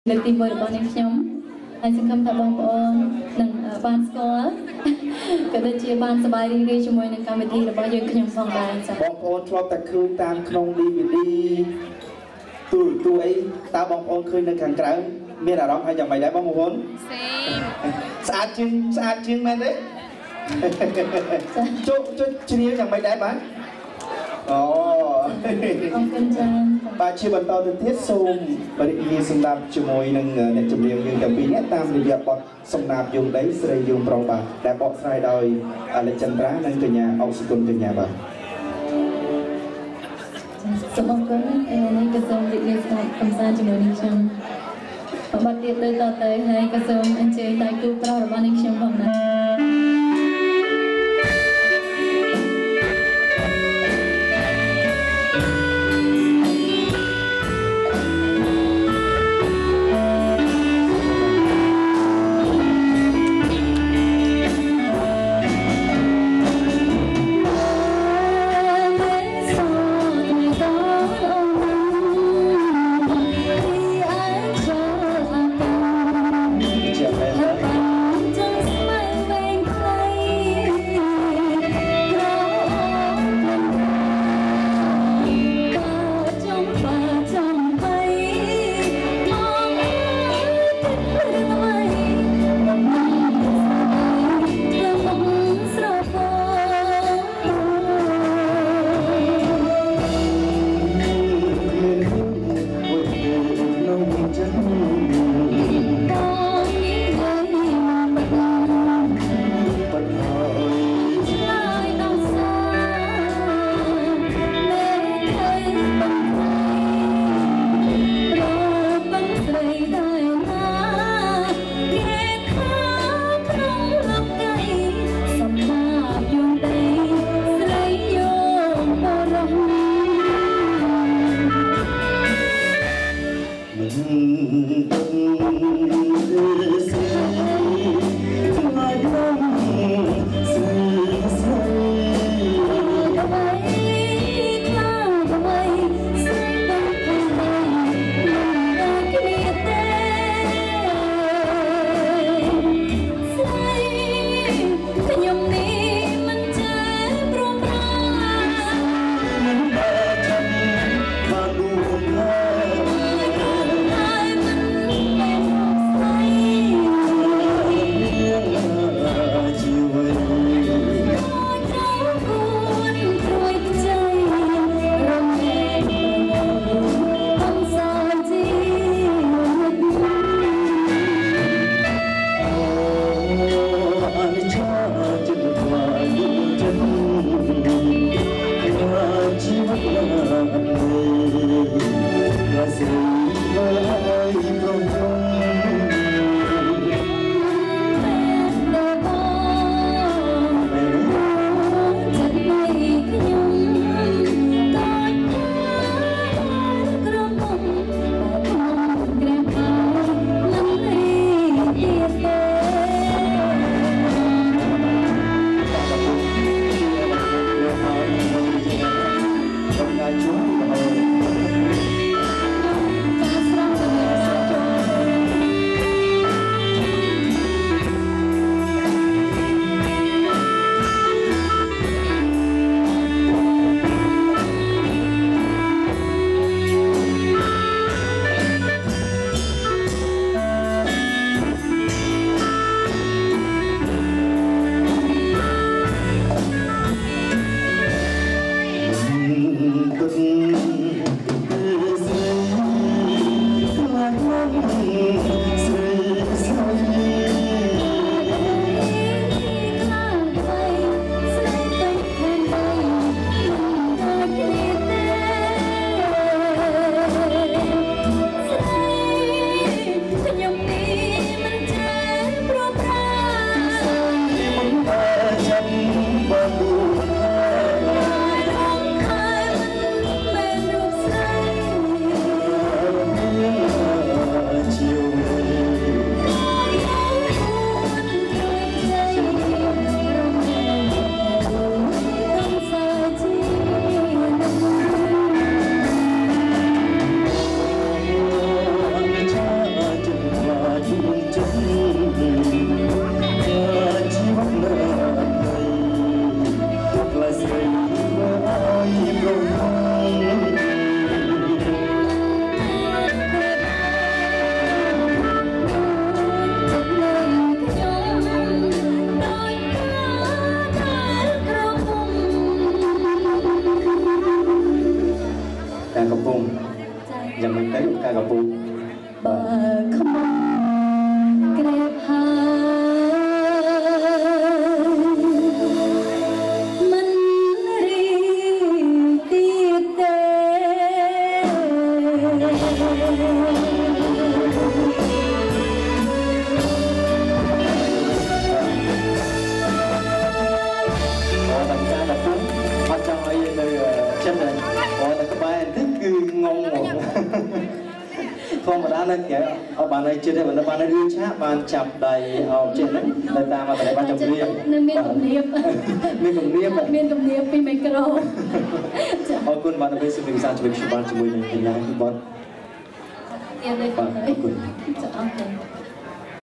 លើកទី1របស់នាងខ្ញុំហើយសង្ឃឹមថាបងប្អូននឹងបានស្គាល់ក៏ដូចជាបានសប្បាយរីករាយជាមួយនឹងកម្មវិធីរបស់យើងខ្ញុំផងដែរចា៎បងប្អូនធ្លាប់តែឃើញតាមក្នុង DVD ទូរទស្សន៍អីតើបងប្អូនឃើញនៅខាងក្រៅមានអារម្មណ៍ហើយយ៉ាងម៉េចដែរបងប្អូនស្អាតជាងស្អាតជាងមែនទេជុជ្រៀងយ៉ាងម៉េចដែរបាទអូអរគុណច្រើនបាទជាបន្តទៅទៀតសូមរីករាយសម្រាប់ជាមួយនឹងអ្នកចម្រៀងយើងទាំងពីរនាក់តាមរយៈបទសំណាបយងដីស្រីយងប្រុសបាទដែលបកស្រាយដោយអលិចន្ទ្រានិងកញ្ញាអុកសុគន្ធកញ្ញាបាទសូមអរគុណនេះក៏សូមរីករាយស្ដាប់កម្សាន្តជាមួយនឹងខ្ញុំបទទៀតដូចតទៅហើយក៏សូមអញ្ជើញដៃគូប្រុសរបស់នាងខ្ញុំផងដែរ ជា បានហើយចិត្តហើយបានហើយលឿនឆាកបានចាប់ដៃអោបចេះហ្នឹងនៅតាមអត្ថន័យបានចម្រៀង នៅមានគំនាប មានគំនាប មានគំនាបពីមីក្រូ ចាអរគុណបាទនៅពេលសូមពិសាជាមួយខ្ញុំបានជាមួយនឹងកញ្ញាបទ ទៀតដូច បាទអរគុណ ចាអរគុណ។